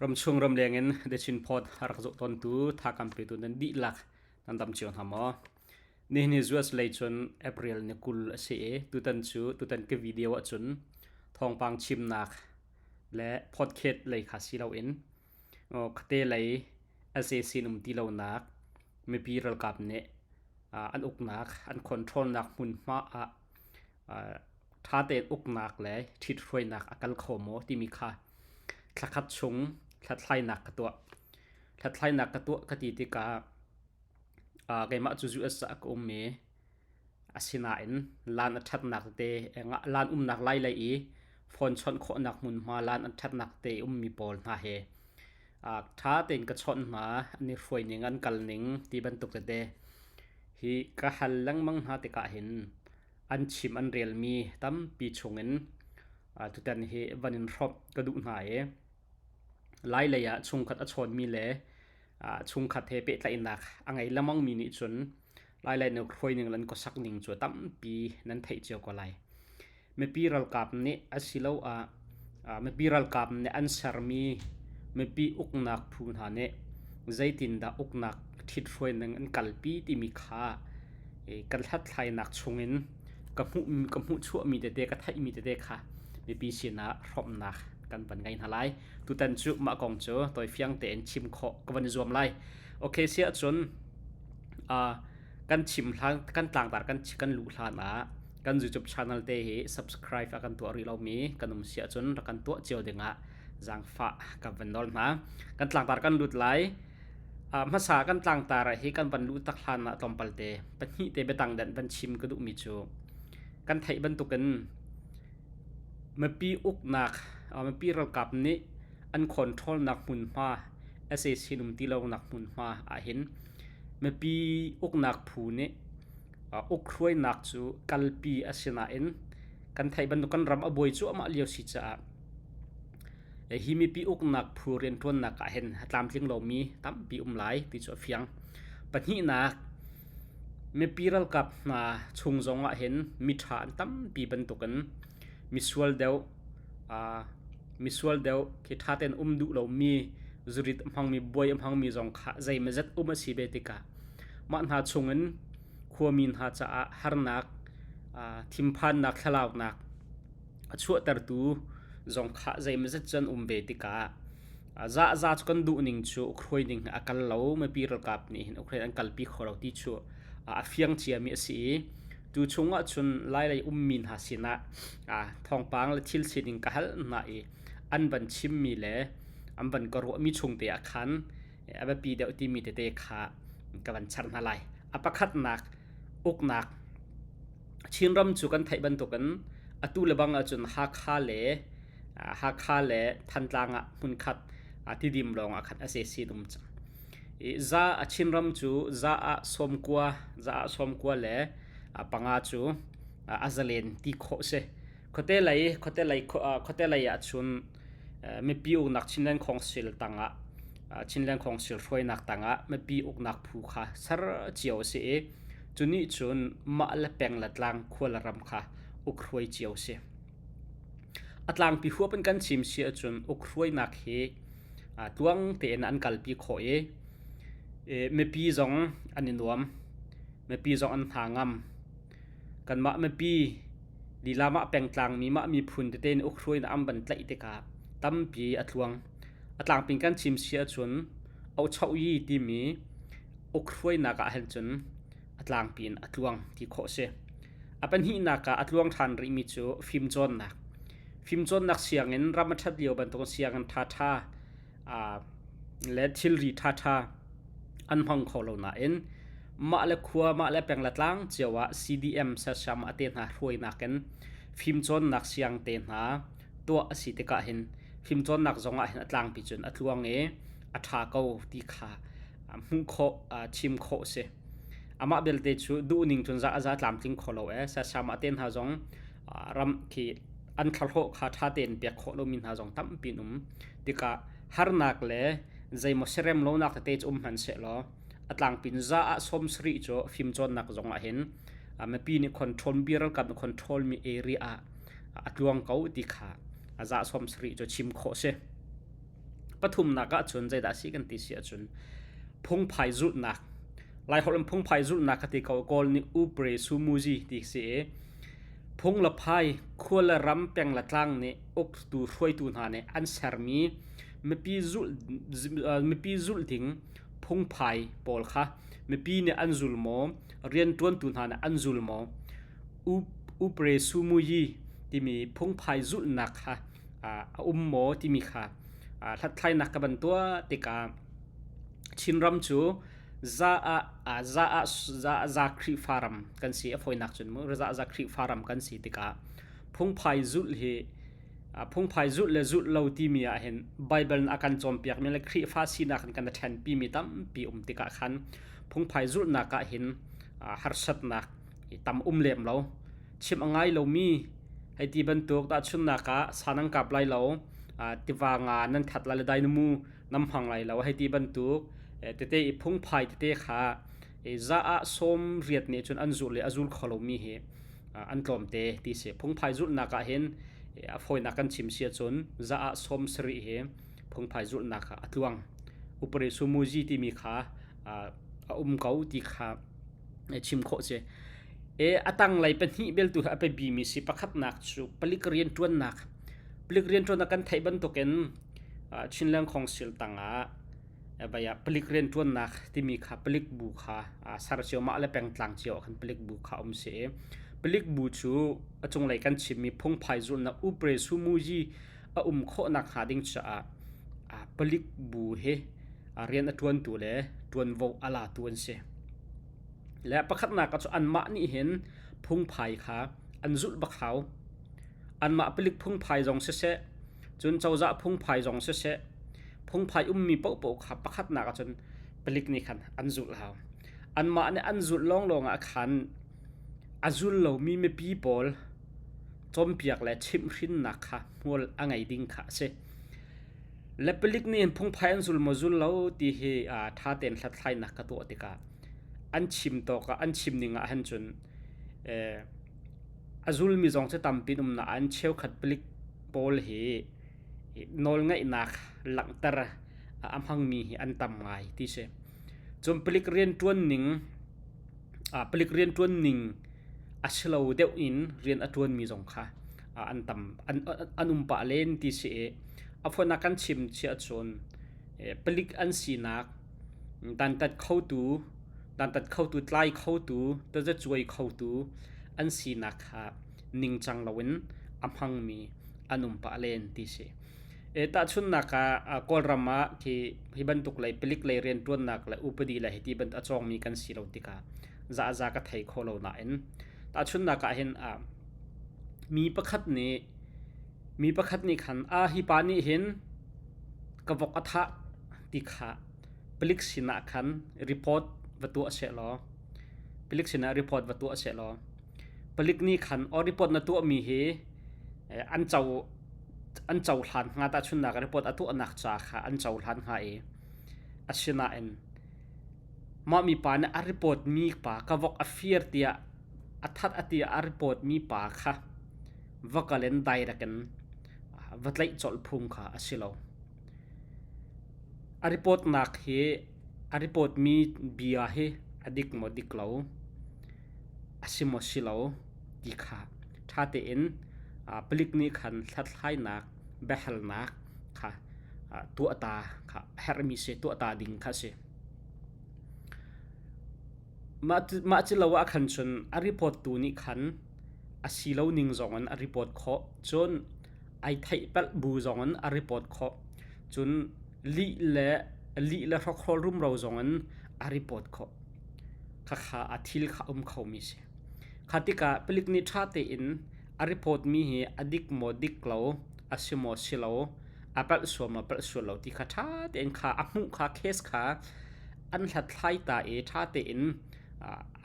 Ramchung ramleng in The Chin Pod a rak zoh tawntu thakam petu nan dihlak nan dam cio hna maw? Nihin hi US lei cun April ni 20 a si i tutan cu tutan ka video ahcun thawngpang chimnak le podcast lei kha si loin khuate lei sac in um ti lonak mipi ralkap nih an uknak an controlnak hmunhma ah ṭha tein uknak le ṭhithruainak a kal kho maw timi kha thlakhat chung hlathlainak ka tuah. Hlathlainak ka tuah ka ti tikah keimah cu US ah ka um i asinain lan a ṭhatnak tete lan umnak lai lei i phone chawnh khawhnak hmunhma lan an ṭhatnak te ummi pawl hna he ṭha tein ka chawnh hna an i hruai ning an kal ning ti bantuk tete hi ka hal lengmang hna tikah hin an chim an relmi tampi chungin tutan hi van in hrawmh ka duh hna i Lai lei ah chungkhat a chawnmi le chungkhat he pehtlaihnak a ngei lengmangmi nih cun Lai lei nih hruai ning le an khuasak ning cu tampi nan theih cio ko lai. Mipi ralkap nih asiloah mipi ralkap nih an sermi mipi uknak phu hna nih zeitindah uknak ṭhithruai ning an kalpi timi kha kan hlathlainak chungin ka hmuh ka hmuhchuahmi tete ka theihmi tete kha mipi sinah hrawmhnak kan van ngei hna lai. Tutan cu mah kong cu tawifiang tein chim khawh ka van i zuam lai. Okay si ahcun kan chim hlan kan tlangtar kan kan luh hlan ah kan YouTube channel te hi subscribe a kan tuah rih lomi kan um si ahcun rak kan tuah cio dingah zaangfah ka van nawl hna. Kan tlangtar kan lut lai. Hmasa kan tlangtar hi kan van luh tak hlan ah tlawmpal te pahnih te biatang dan van chim ka duhmi cu kan theih bantukin mipi uknak mipi ralkap nih an controlnak hmunhma sac um ti lonak hmunhma ahhin mipi uknak phu nih ukhruainak cu kalpi a si nain kan theih bantuk kan ram a buai cuahmah lio si caah hi mipi uknak phu rianṭuannak ah hin a tlamtling lomi tampi um lai ti cu a fiang. Pahnihnak, mipi ralkap hna chung zong ah hin miṭha an tampi bantukin misual deuh misual deuh khi ṭha tein um duh lomi zurit a hmangmi buai a hmangmi zong kha zeimawzat um a si ve tikah mah hna chungin khuami hna caah harnak thinphannak thlalaunak a chuahtertu zong kha zeimawzat cu an um ve tikah za za cu kan duh ning cu ukhruai ning a kal lo mipi ralkap nih hin Ukraine an kalpi kho lo ti cu a fiang ciami a si i tu chung ah cun Lailei ummi hna sinah thawngpang le thil sining ka hal hna i an van chimmi le an van ka ruahmi chung te ah khan a biapi deuh timi tete kha ka van char hna lai. A pakhatnak uknak Chinram cu kan theih bantukin atu le bang ahcun Hakha le Hakha le Thantlang ah hmunkhat Tidim lawng ah khan sac an um cang. I za a Chinram cu za ah sawmkua za ah sawmkua le panga cu a zalen ti khawh si. Khuate lei khuate lei khuate lei ahcun mipi uknak Chinland Council tangah Chinland Council hruainak tangah mipi uknak phu kha ser cio a si i cu nih cun mah le peng le tlang khua le ram kha ukhruai cio si. A tlangpi huap in kan chim si ahcun ukhruainak hi tluang tein an kalpi khawh i mipi zong an i nuam, mipi zong an hna ngam. Kanmah mipi lila mah pengtlang mi mah miphun tete in ukhruainak an van tlaih tikah tampi a tluang. A tlangpi in kan chim si ahcun ochoh-yi timi ukhruainak ah hin cun a tlangpi in a tluang ti khawh a si. A pahnihnak ah a tluang ṭhan rihmi cu fimcawnnak. Fimcawnnak sianginn ram a ṭhat lio bantuk sianginn ṭhaṭha le thilri ṭhaṭha an hmang kho lo nain mah le khua mah le peng le tlang cio ah CDM sersiam a te hna hruainak in fimcawnnak siang te hna tuah a si tikah hin fimcawnnak zong ah hin a tlangpi cun a tluang i a ṭha ko ti kha hmuh khawh chim khawh a si. Amah belte cu duhning cun za a za tlamtling kho lo ee. Sasama te hna zong ram khi an thlahlawh kha ṭha tein pek khawh lomi hna zong tampi an um. Tikah harnak le zeimaw serem lonak tete cu um hmanhsehlaw a tlangpin za ah 70 cu fimcawnnak zong ah hin mipi nih control mi ralkap nih control mi area ah a tluang ko ti kha a za 70 cu chim khawh si. Pathumnak ahcun zeidah a si kan ti si ahcun phungphai zulhnak Laiholh in phungphai zulhnak ka ti ko Kawl nih upre sumuzi ti si i phung le phai khua le ram peng le tlang nih uktu hruaitu hna nih an sermi mipi zulh mipi zulh ding phungphai pawl kha mipi nih an zul maw rianṭuantu hna nih an zul maw upre sumuyi timi phungphai zulhnak kha a um maw timi kha hlathlainak ka van tuah tikah Chinram cu za ah za ah za za Khrihfa ram kan si a fawinak cun mu za za Khrihfa ram kan si tikah phungphai zulh hi phungphai zulh le zulh lo timi ah hin Bible a kan cawnpiakmi le Khrihfa sinak in kan i ṭhenpimi tampi um tikah khan phungphai zulhnak ah hin harsatnak tam um lem lo chim a ngai lomi hei ti bantuk tahchunhnak ah sa nan kap lai lo tiva nga nan that lai le dai na mu nam hmang lai lo hei ti bantuk tete i phungphai tete kha za ah sawm riat nih cun an zulh le a zul kho lomi hi an tlawmte ti si phungphai zulhnak ah hin a fawinak kan chim si ahcun za ah sawm sarih hi phungphai zulhnak ah a tluang upari sumuzi timi kha a um ko ti kha chim khawh si. E a tanglei pahnih beltu hi a biapimi si pakhatnak cu palik rianṭuannak. Palik rianṭuannak kan theih bantukin Chinland Council tangah vai ah palik rianṭuannak timi kha palik bu kha ser cio mah le pengtlang cio ah khan palik bu kha um si i palik bu cu a cunglei kan chimmi phungphai zulhnak upre sumuzi a um khawhnak hnga ding caah palik bu hi rian a ṭuantu le ṭuanvo a latu an si. Le pakhatnak ah cu anmah nih hin phungphai kha an zulh bak hau. Anmah palik phungphai zong siseh, cun cozah phungphai zong siseh, phungphai ummi paohpaoh kha pakhatnak ah cun palik nih khan an zulh hau. Anmah nih an zulh lawnglawng ah khan a zul lomi mipi pawl cawnpiak le chimhhrinnak kha hmual a ngei ding kha a si. Le palik nih hin phungphai an zul maw zul lo ti hi ṭha tein hlathlainak ka tuah tikah an chim tawk ah an chim ning ah hin cun a zulmi zong cu tampi an um nain cheukhat palik pawl hi nawlngeihnak langhter a hmangmi hi an tam ngai ti si. Cun palik rianṭuan ning palik rianṭuan ning a si lo deuh in rian a ṭuanmi zong kha an tam an um pah len ti si i a fawinak kan chim chiah cun palik an sinak dantat khotu dantat khotu tlai khotu tazacuai khotu an sinak kha ningcang loin a hmangmi an um pah len ti si. Tahchunhnak ah Kawlram ah khi hi bantuk lei palik lei rianṭuannak le upadi le hiti bantuk a cawngmi kan si lo tikah zahza ka thei kho lo nain tahchunhnak ah hin mi pakhat nih mi pakhat nih khan a hi pa nih hin ka vok a thah ti kha palik sinah khan report va tuah sehlaw palik sinah report va tuah sehlaw palik nih khan aw report na tuahmi hi an co an cohlan hnga tahchunhnak report a tuahnak ca kha an cohlan hnga i asinain mah mipa nih a report mi pa ka vok a fir tiah a that a tiah a report mi pa kha va kal in direct in va tlaih colh phung kha a si lo. A report nak hi a report mi bia hi a dik maw dik lo a si maw si lo ti kha ṭha tein palik nih khan hlathlainak biahalnak kha tuah ta kha a herhmi si tuah ta ding kha a si. Mah cu lo ah khan cun a report tu nih khan a si lo ning zong in a report khawh. Cun ai theihpalh bu zong in a report khawh. Cun lih le lih le hrokhrol rumro zong in a report khawh. Khakha a thil kha um khomi si. Kha tikah palik nih ṭha tein a report mi hi a dik maw dik lo, a si maw si lo, a palh sual maw palh sual lo ti kha ṭha tein kha a hmuh kha case kha an hlathlai ta i ṭha tein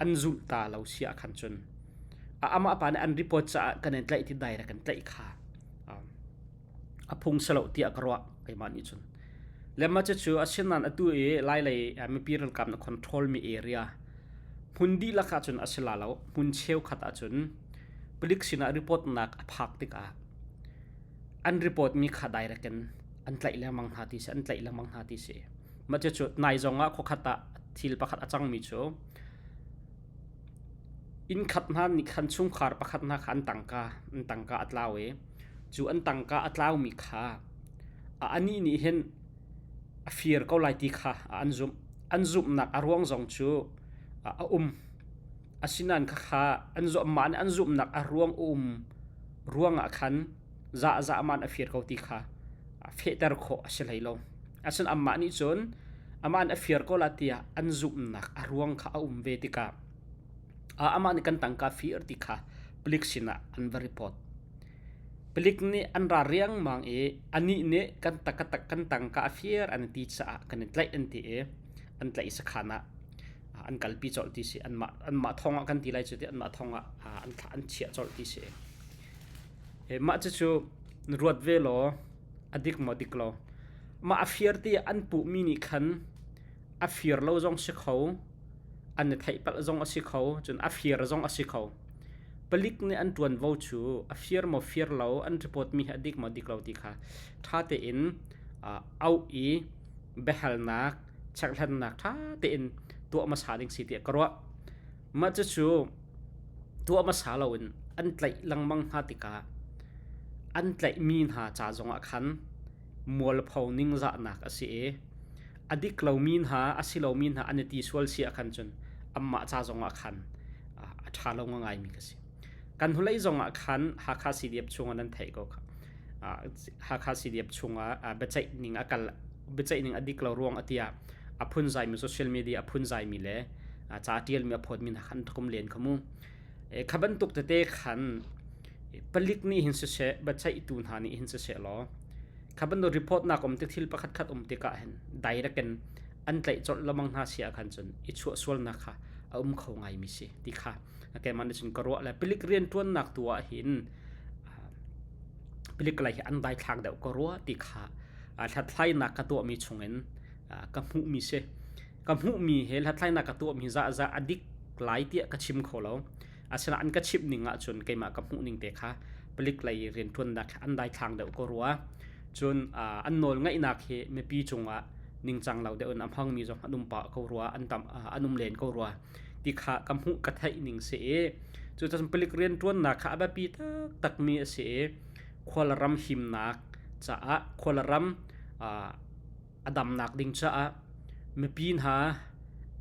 an zulh ta lo si ah khan cun amah pa nih an report caah kan in tlaih ti direct kan tlaih kha a phung si lo tiah ka ruah keimah nih cun. Le mah cucu asinain atu i Lailei mipi ralkap na control mi area hmun dihlak ahcun a si la lo. Hmun cheukhat ahcun palik sinah report nak a phak tikah an report mi kha direct in An tlaih lengmang hna ti si, an tlaih lengmang hna ti si. Mah cucu nai zong ah khuakhat ah thil pakhat a cangmi cu inn khat hna nih khan chungkhar pakhat hna kha an tangka an tangka a tlau i cu an tangka a tlaumi kha anih nih hin a fir ko lai ti kha an zumh. An zumhnak a ruang zong cu a um. Asinain khakha an zumh mah nih an zumhnak a ruang a um ruangah khan zahzah man a fir ko ti kha fehter khawh a si hlei lo. Asinain amah nih cun amah nih a fir ko la tiah an zumhnak a ruang kha a um ve tikah amah nih kan tangka fir ti kha palik sinah an va report. Palik nih an ra riangmang i anih nih kan kan tangka a fir an ti caah kan i tlaih an ti i an tlaih i sakhan ah an kalpi colh ti si. Anmah anmah thong ah kan ti lai cu ti anmah thong ah an thlah an chiah colh ti si. Mah cucu na ruat ve law a dik maw dik lo. Mah a fir ti an puhmi nih khan a fir lo zong si kho, an i theihpalh zong a si kho, cun a fir zong a si kho. Palik nih an ṭuanvo cu a fir maw fir lo, an report mi hi a dik maw dik lo ti kha ṭha tein auh i biahalnak, chekhlatnak ṭha tein tuah hmasa ding si tiah ka ruah. Mah cucu tuah hmasa loin an tlaih lengmang hna tikah an tlaihmi hna ca zongah khan mualpho ningzahnak a si i a dik lomi hna a si lomi hna an i ti sual si ahkhan cun anmah ca zongah khan a ṭha lo ngaimi ka si. Kan hnulei zongah khan Hakha CDF chungah nan theih ko kha. Hakha CDF chungah biaceih ning a kal biaceih ning a dik lo ruang a tiah a phunzaimi social media a phunzaimi le ca ṭialmi a phawtmi hna khan rak um len kha mu. Kha bantuk tete khan palik nih hin siseh biaceihtu hna nih hin siseh law kha bantuk report nak um tik thil pakhat khat um tikah hin direct in an tlaih colh lamang hna si ah khan cun i chuah sualnak kha a um kho ngaimi si ti kha keimah nih cun ka ruah le palik rianṭuannak tu ah hin palik lei hi an daithlak deuh ka ruah ti kha hlathlainak ka tuahmi chungin ka hmuhmi si. Ka hmuhmi he hlathlainak ka tuahmi zahzah a dik lai tiah ka chim kho lo. Asinain an ka chimh ning ahcun keimah ka hmuh ning te kha palik lei rianṭuannak an daithlang deuh ka rua. Cun an nawl ngaihnak hi mipi cungah ningcang lo deuh in a hmangmi zong an um pah ko rua, an tam an um len ko rua ti kha ka hmuh ka theih ning si i cucun palik rianṭuannak kha a biapi taktakmi a si i khualram himnak caah khualram a damnak ding caah mipi hna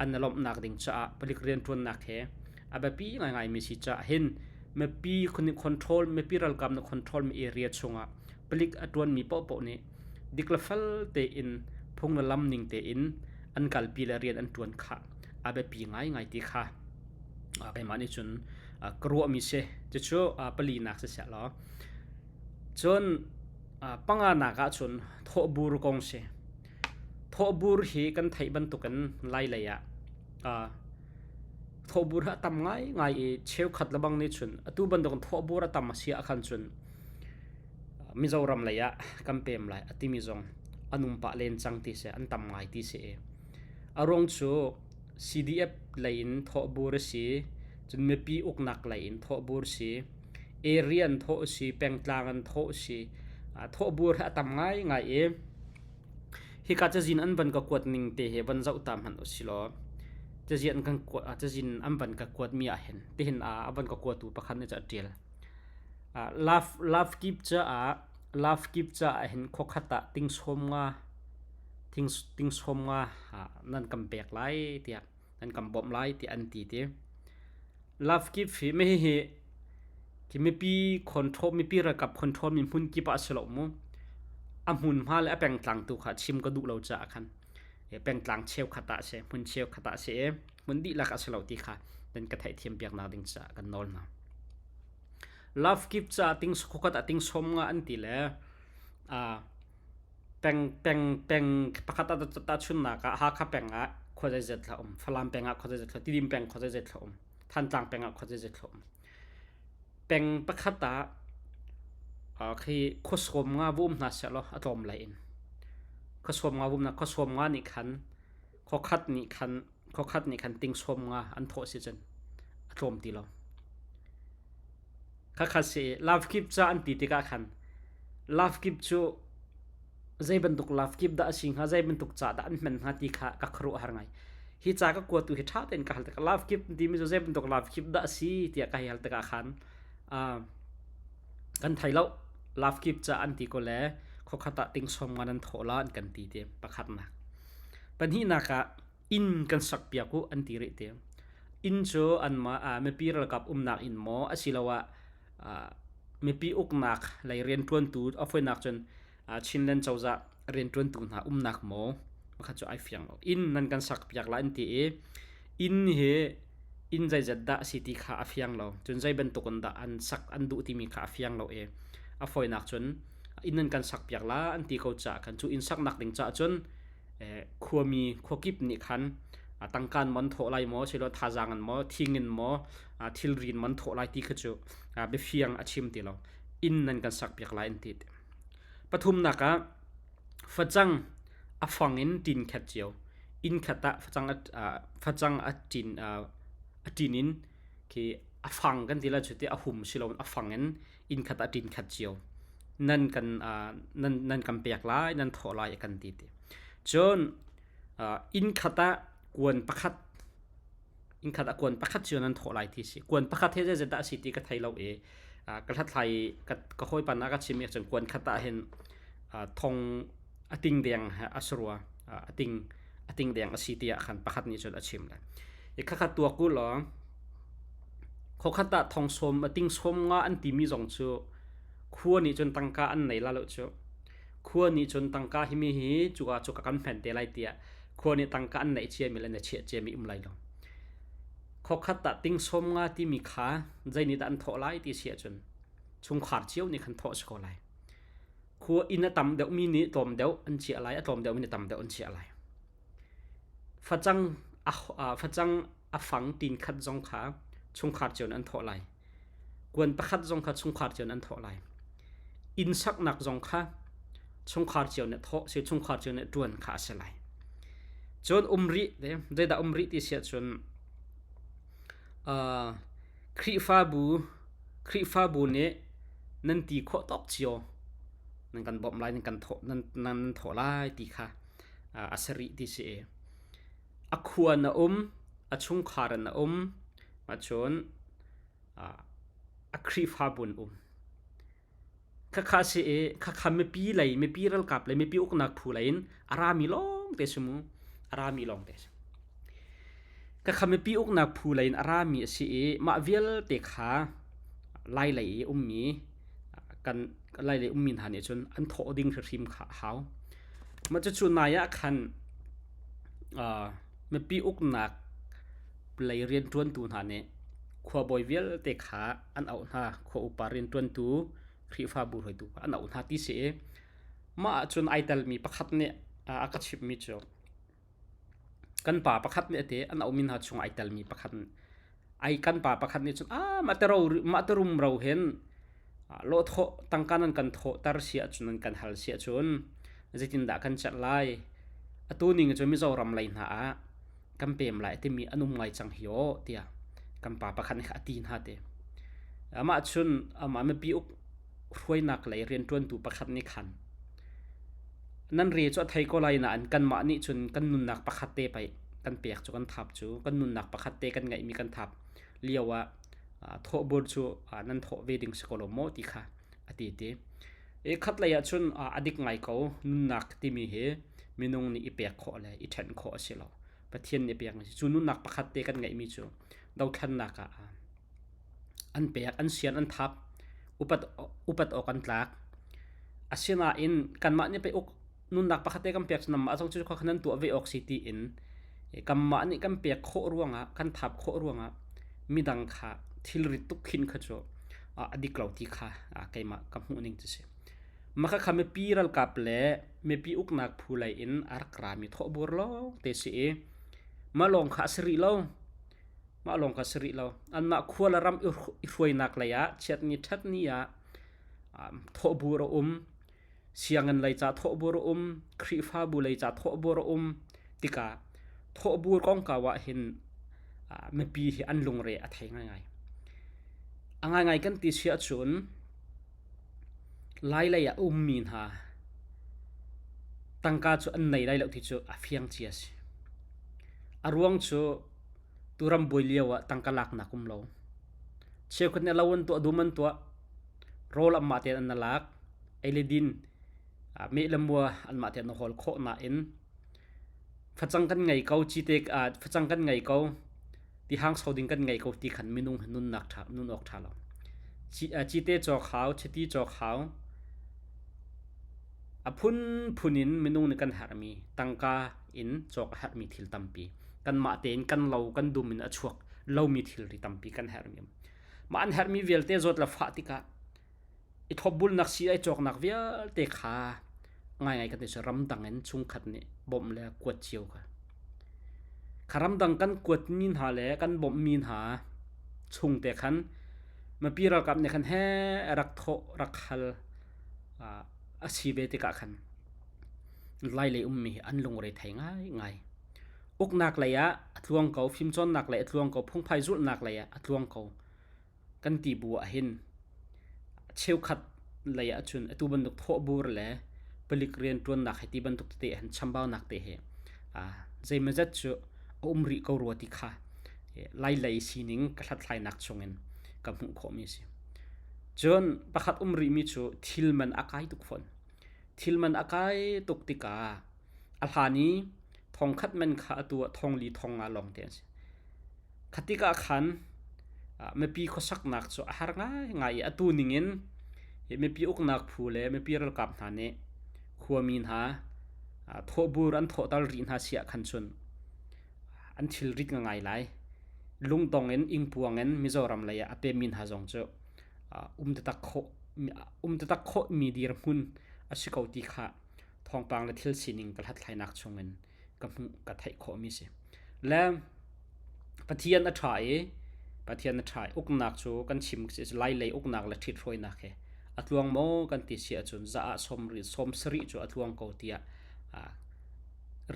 an i lawmhnak ding caah palik rianṭuannak he a biapi ngaingaimi si caah hin mipi control mipi ralkap nih control mi area chungah palik a ṭuanmi paohpaoh nih dik le fel tein phung le lam ning tein an kalpi le rian an ṭuan kha a biapi ngaingai ti kha keimah nih cun ka ruahmi si. Cucu palinak siseh law cun panganak ahcun thawhbur kong si. Thawhbur hi kan theih bantukin Lailei ah thawhbur hi a tam ngaingai i cheukhat lebang nih cun atu bantukin thawhbur a tam a si ahkhan cun Mizoram lei ah kan pem lai a timi zong an um pah len cang ti si, an tam ngai ti si. A ruang cu CDF lei in thawhbur a si, cun mipi uknak lei in thawhbur si. Area an thawh a si, pengtlang an thawh a si. Thawhbur hi a tam ngaingai i hika cazin an van ka kuat ning te hi van zoh ta hmanh usilaw cazin an kan kuat cazin an van ka kuat mi ah hin tihin a van ka kuatu pakhat nih cun a ṭial. Love love kip caah love kip caah hin khuakhat ah ting sawm nga ting ting sawm nga nan kan pek lai tiah nan kan bawmh lai tiah an ti ti. Love kip hi mi hihi khi mipi control mipi ralkap control mi hmun kip ah a si lo mu. A hmunhma le a pengtlang tu kha chim ka duh lo caah khan pengtlang cheukhat ah a si, hmun cheukhat ah a si i hmun dihlak a si lo ti kha nan ka theihthiam piak nak ding caah kan nawl hna. Love kip caah ting khuakhat ah ting sawm nga an ti le Peng peng peng pakhat ah tahchunhnak ah Hakha peng ah khua zeizat thla um, Falam peng ah khua zeizat thla, Tidim peng khua zeizat thla um, Thantlang peng ah khua zeizat thla um. Peng pakhat ah khi khua sawm nga va um hna seh law a tlawm lai in. Khua sawm nga va um na khua sawm nga nih khan khua khat nih khan khua khat nih khan ting sawm nga an thawh si cun a tlawm ti lo. Khakhat si love kip ca an ti tikah khan love kip cu. Zei bantuk love gift dah a si hnga, zei bantuk ca dah an hman hnga ti kha ka khuaruah har ngai. Hi ca ka kuatu hi ṭha tein ka hal tikah love gift timi cu zei bantuk love gift dah a si tiah ka hei hal tikah khan uh, kan thei lo. Love gift ca an ti ko le khuakhat ah ting sawm nga nan thawh la an kan ti ti pakhatnak. Pahnihnak ah inn kan sak piak u an ti rih ti. Inn cu anmah uh, mipi ralkap umnak inn maw asiloah uh, mipi uknak lei rianṭuantu a fawinak cun Chinland cozah rianṭuantu hna umnak maw pakhat cu ai fiang lo. Inn nan kan sak piak la an ti i inn hi inn zeizat dah a si ti kha a fiang lo. Cun zei bantuk in dah an sak an duh timi kha a fiang lo i a fawinak cun inn nan kan sak piak la an ti ko caah khan cu inn saknak ding caah cun khuami khuakip nih khan tangka in maw an thawh lai maw silo thazaang in maw thing in maw thilri in maw an thawh lai ti kha cu biafiang a chim ti lo. Inn nan kan sak piak lai an ti. Pathumnak ah facang a fang in ṭin khat cio. Inn khat ah facang a facang a ṭin a ṭin in khi a fang kan ti lai cu ti a hum si loin a fang in inn khat ah ṭin khat cio nan kan nan nan kan pek lai nan thawh lai a kan ti ti. Cun inn khat ah kuan pakhat Innkhat ah kuan pakhat cio nan thawh lai ti si. Kuan pakhat he zeizat dah a si ti ka thei lo i ka hlathlai i ka, ka hawipa nih a ka chim i cun kuan khat ah hin thong a ting deng a si rua. A ting a ting deng a si tiah khan pakhat nih cun a chim le. I khakhat tuak u law khokhat ah thong sawm a ting sawm nga an timi zong cu khua nih cun tangka an nei la lo cu. Khua nih cun tangka hi mi hi cuka cu ka kan hman te lai tiah khua nih tangka an neih ciami le na chiah ciami um lai lo. Khokhat ah ting sawm nga timi kha zei nih dah an thawh lai ti si ahcun chungkhar cio nih khan thawh si ko lai. Khua inn a tam deuhmi nih tlawm deuh an chiah lai, a tlawm deuhmi nih tam deuh an chiah lai. Facang a, facang a fang tin khat zong kha chungkhar cio nih an thawh lai. Kuan pakhat zong kha chungkhar cio nih an thawh lai. Inn saknak zong kha chungkhar cio nih thawh si chungkhar cio nih ṭuan kha a si lai. Cun um rih te zeidah um rih ti si ahcun uh, Khrihfabu Khrihfabu nih nan ti khawh tawk cio nan kan bawmh lai nan kan thawh nan nan thawh lai ti kha uh, a si rih ti si i a khua na um a chungkhar in a um ahcun a Khrihfabu in um. Khakha si i khakha mipi lei mipi ralkap lei mipi uknak phu lei in a rami lawng te si mu a rami lawng te si. Khakha mipi uknak phu lei in a rami a si i mah vialte kha lai lei i ummi kan lai lei ummi hna nih cun an thawh ding hrimhrim kha a hau. Mah cucu nai ah khan mipi uknak lei rianṭuantu hna nih khuabawi vialte kha an auh hna. Khua upa rianṭuantu, Khrihfabu hruaitu kha an auh hna ti si i mah ahcun ai telmi pakhat nih a ka chimhmi cu kan pa pakhat nih a ti an auhmi hna chung ai telmi pakhat nih ai kan pa pakhat nih cun ah mah te ro mah te rumro hin lawhthawh tangka nan kan thawhter si ahcun nan kan hal si ahcun zeitindah kan celh lai atu ning cu Mizoram lei hna ah kan pem lai timi an um ngai cang hi aw tiah kan pa pakhat nih a ti hna te amah chun amah mipi uk hruainak lei rianṭuantu pakhat nih khan nan re cu a thei ko lai nain kanmah nih cun kan nunnak pakhat te pei kan pek cu kan thap cu kan nunnak pakhat te kan ngeihmi kan thap lio ah thawhbur cu nan thawh ve ding si ko lo maw ti kha a ti ti i khat lei ah cun a dik ngai ko nunnak timi hi minung nih i pek khawh le i ṭhen khawh a si lo Pathian nih pek cu nunnak pakhat te kan ngeihmi cu dothlannak ah an pek an sian an thap upat upat awk an tlak asinain kanmah nih pei uk nunnak pakhat te kan pek cu namah zong cu kha nan tuah ve awk si tiin kanmah nih kan pek khawh ruangah kan thap khawh ruangah midang kha thilrit tuk khin kha cu a dik lo ti kha keimah ka hmuh ning cu si. Maka kha mipi ralkap le mipi uknak phu lei in a rak rami thawhbur lawng te si i mah lawng kha a si rih lo. Mah lawng kha si rih lo. Anmah khua le ram i hruainak lei ah chiatni ṭhatni ah thawhbur a um. Sianginn lei ca thawhbur a um. Khrihfabu lei ca thawhbur a um tikah thawhbur kongkau ah hin mipi hi an lungre a thei ngaingai. A ngaingai kan ti si ahcun Lailei ah a ummi hna. Tangka cu an nei lai lo ti cu a fiang cia si. A ruang cu turam buai lio ah tangka laknak um lo. Cheukhat nih lo an tuah, dum an tuah, rawl anmah tein an lak, ei le din, meh le mua anmah tein an hawl khawh nain facang kan ngei ko, cite facang kan ngei ko, tihang so ding kan ngei ko ti khan minung nunnak ṭha nun awk ṭha lo. Cite cawk hau, chiti cawk hau, A phunphun in minung nih kan herhmi tangka in cawk a herhmi thil tampi kanmah tein kan lo kan dum in a chuak lomi thilri tampi kan herhmi um. Mah an herhmi vialte zawt le fah tikah i thlopbulnak sii ai cawknak vialte kha ngaingai kan ti cu ramdang in chungkhat nih bawmh le kuat cio kha. Kha ramdang kan kuatmi hna le kan bawmhmi hna chung te khan mipi ralkap nih khan he rak thawh rak hal a si ve tikah khan Lailei ummi hi an lungre thei ngaingai. Uknak lei ah a tluang ko, fimcawnnak lei a tluang ko, phungphai zulhnak lei ah a tluang ko kan ti bu ah hin cheukhat lei ah cun atu bantuk thawhbur le palik rianṭuannak hei ti bantuk tete han chambaunak te hi zeimawzat cu a um rih ko rua ti kha Lailei sining ka hlathlainak chungin ka hmuh khawhmi a si. Cun pakhat um rihmi cu thil man a kai tuk fawn. Thil man a kai tuk tikah a hlan i thongkhat man kha atu ah thongli thongnga lawng te an si. Kha tikah khan mipi khuasaknak cu a har ngaingai i atu ningin mipi uknak phu le mipi ralkap hna nih khuami hna thawhbur an thawhtal rih hna si ah khan cun an thilrit ngai lai. Lungdong in ingpuang in Mizoram lei ah a pemmi hna zong cu um taktak khawh um taktak khawhmi dirhmun a si ko ti kha thawngpang le thil sining ka hlathlainak chungin ka hmuh ka theih khawhmi si. Le Pathian a ṭha i Pathian a ṭha i uknak cu kan chim lai lei uknak le ṭhithruainak he a tluang maw kan ti si ahcun za ah 70 cu a tluang ko tiah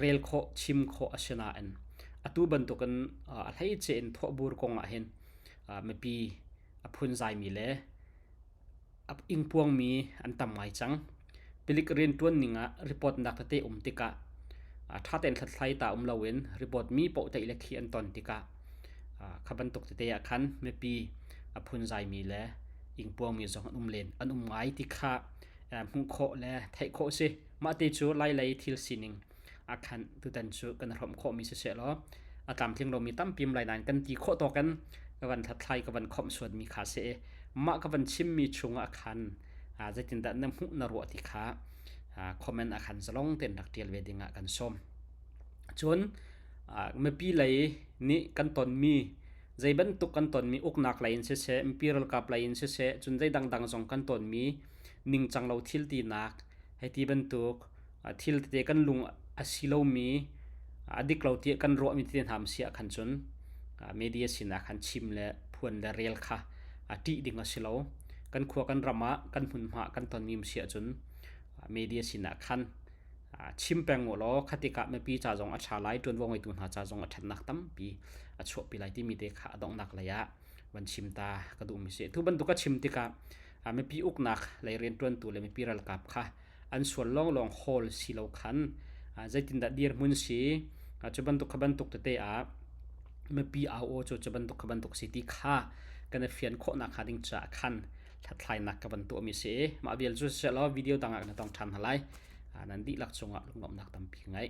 rel khawh chim khawh a si nain atu bantukin a hleice in thawhbur kong ah hin mipi a phunzaimi le a ingpuangmi an tam ngai cang. Palik rianṭuan ning ah report nak tete um tikah ṭha tein hlathlai ta um loin report mi paoh tlaih le khi an ton tikah kha bantuk tete ah khan mipi a phunzaimi le ingpuangmi zong an um len an um ngai ti kha hmuh khawh le theih khawh a si. Mah te cu Lailei thil sining ah khan tutan cu kan hrawmh khawhmi siseh law a tlamtling lomi tampi um lai nain kan ti khawh tawk in ka van hlathlai ka van khawmh suatmi kha si i mah ka van chimmi chungah khan zeitindah na hmuh na ruah ti kha comment ah khan zalong tein rak ṭial ve dingah kan sawm. Cun mipi lei nih kan tonmi zei bantuk kan tonmi uknak lei in siseh, mipi ralkap lei in siseh, cun zei dangdang zong kan tonmi ningcang lo thil tinak hei ti bantuk thil tete kan lung a si lomi a dik lo tiah kan ruahmi tete hna si ah khan cun media sinah khan chim le phuan le rel kha a ṭih ding a si lo. Kan khua kan ram ah kan hmunhma kan tonmi si ahcun media sinah khan chim peng u law khatikah mipi ca zong a ṭha lai ṭuanvo ngeitu hna ca zong a ṭhatnak tampi a chuahpi lai timi te kha a donghnak lei ah van chim ta ka duhmi si. Tu bantuk ka chim tikah mipi uknak lei rianṭuantu le mipi ralkap kha an sual lawnglawng hawl si lo khan zeitindah dirhmun si cu bantuk kha bantuk tete ah mipi au aw cu cu bantuk kha bantuk si ti kha kan i fian khawhnak hnga ding caah khan hlathlainak ka van tuahmi si. Mah vial cu siseh law video dang ah na tong ṭhan hna lai. Nan dihlak cungah lunglawmhnak tampi ka ngei.